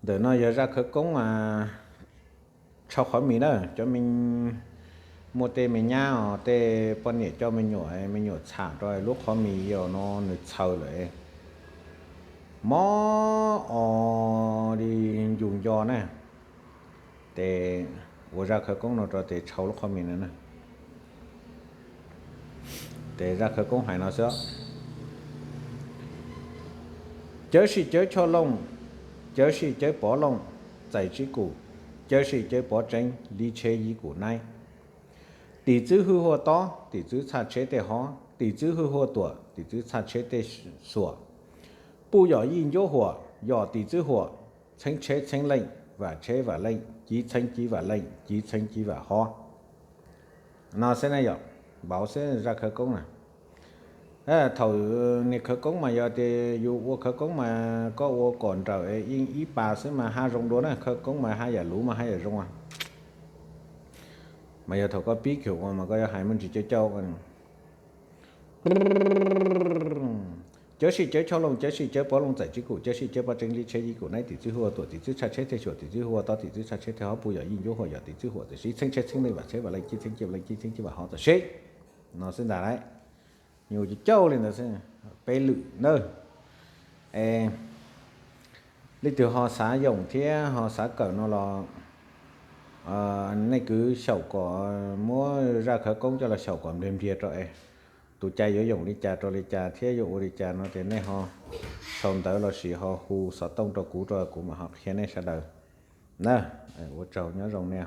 Ntawm no yog zaj khawv koob mas tshau qhov mis na. Cov me, muaj tej me nyab os, tej poj niam coj me nyuam, me nyuam txham rau lub qhov mis yog no nws txhaws lawm, mob os li ncu nco na. Ces ua zaj khawv koob no rau tes tshau lub qhov mis no na. Ces zaj khawv koob hais no xwb: Cawv sim cawv choj looj, cawv sim cawv pov looj, txais tsib kum, cawv sim cawv pov tseeb, li tsheb yib kum naib. Tim txwb hwj huaj tob, tim txwb txhaj tsheb tej hob, tim txwb hwj huaj tuam, tim txwb txhaj tsheb tej xuam. Puj yom yij ncuab huam, yom tim txwb huam, txheeb tsheb txheeb leej, vam tsheb vam leej, cib txheeb cib vam leej, cib txheeb cib vam hob. No xwb na yom, npauv xwb zaj khawv koob na. Thaum niag khawv koob mas yog tias yus ua khawv koob mas koj ua kom nrawm yeej ib pas xwb mas haj zoo dua na, khawv koob mas haj yam luv mas haj yam zoo. Mas yog thaum koj pib kiag ua mas koj yuav hais muaj ntsis cauj cauj. Cawv sim cawv choj looj, cawv sim cawv pov looj, txais tsib kum, cawv sim cawv pov tseeb, li tsheb yib kum naib. Tim txwb hwj huaj tuam, tim txwb txhaj tsheb tej xuam, tim txwb hwj huaj tob, tim txwb txhaj tsheb tej hob. Puj yom yij ncuab huam, yom tim txwb huam, txais tsib txheeb tsheb txheeb leej, vam tsheb vam leej, cib txheeb cib vam leej, cib txheeb cib vam hob txawm seb. No xwb ntag lauj. Nyuj cauj cauj li ntawd xwb, peb lwm ntawd. Es leej twg ho xav yoom thiab ho xav kawm no los nej kwv xyaum kom muab zaj khawv koob coj los xyaum kom npliag npliag rau es tus cai yuav yoom li cas rau li cas thiab yuav ua li cas no ces nej ho sau ntawv lossis ho hu xov tooj rau kuv, rau kuv mam ho qhia nej sawv daws na. Ua tsaug, nyob zoo nej.